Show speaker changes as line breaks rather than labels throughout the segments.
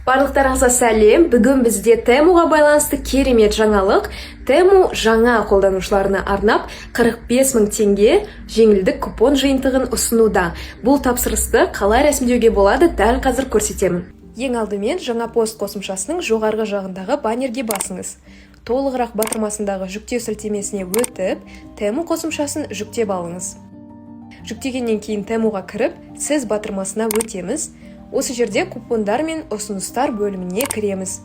Барлықтарыңызға сәлем! Бүгін бізде Темуға байланысты керемет жаңалық. Тему жаңа қолданушыларына арнап 45 мың теңге жеңілдік купон жиынтығын ұсынуда. Бұл тапсырысты қалай рәсімдеуге болады, дәл қазір көрсетемін. Ең алдымен Жаңа пост қосымшасының жоғарғы жағындағы баннерге басыңыз. Толығырақ батырмасындағы жүктеу сілтемесіне өтіп, Тему қосымшасын жүктеп алыңыз. Жүктегеннен кейін Темуға кіріп, «Сіз» батырмасына өтеміз. Осы жерде «Купондар мен ұсыныстар» бөліміне кіреміз.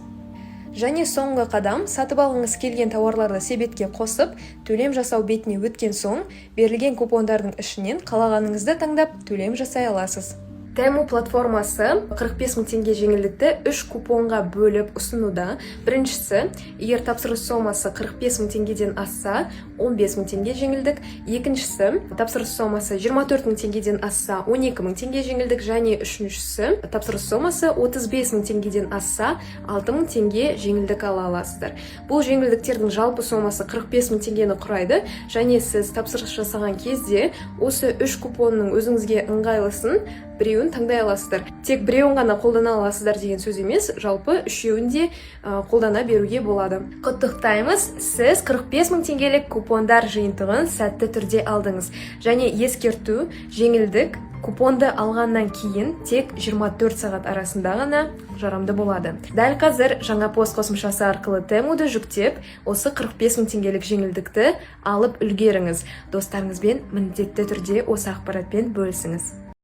Және соңғы қадам: сатып алғыңыз келген тауарларды себетке қосып, төлем жасау бетіне өткен соң, берілген купондардың ішінен қалағаныңызды таңдап, төлем жасай аласыз. Тему платформасы 45 мың теңге жеңілдікті үш купонға бөліп ұсынуда. Біріншісі: егер тапсырыс сомасы 45 мың теңгеден асса, 15 мың теңге жеңілдік. Екіншісі: тапсырыс сомасы 24 мың теңгеден асса, 12 мың теңге жеңілдік. Және үшіншісі: тапсырыс сомасы 35 мың теңгеден асса, 6 мың теңге жеңілдік ала аласыздар. Бұл жеңілдіктердің жалпы сомасы 45 мың теңгені құрайды. Және сіз тапсырыс жасаған кезде осы үш купонның өзіңізге ыңғайлысын, біреуін таңдай аласыздар. Тек біреуін ғана қолдана аласыздар деген сөз емес, жалпы үшеуін де қолдана беруге болады. Құттықтаймыз! Сіз 45 мың теңгелік купондар жиынтығын сәтті түрде алдыңыз. Және ескерту: жеңілдік купонды алғаннан кейін тек 24 сағат арасында ғана жарамды болады. Дәл қазір Жаңа пост қосымшасы арқылы Темуды жүктеп, осы 45 мың теңгелік жеңілдікті алып үлгеріңіз. Достарыңызбен міндетті түрде осы ақпаратпен бөлісіңіз.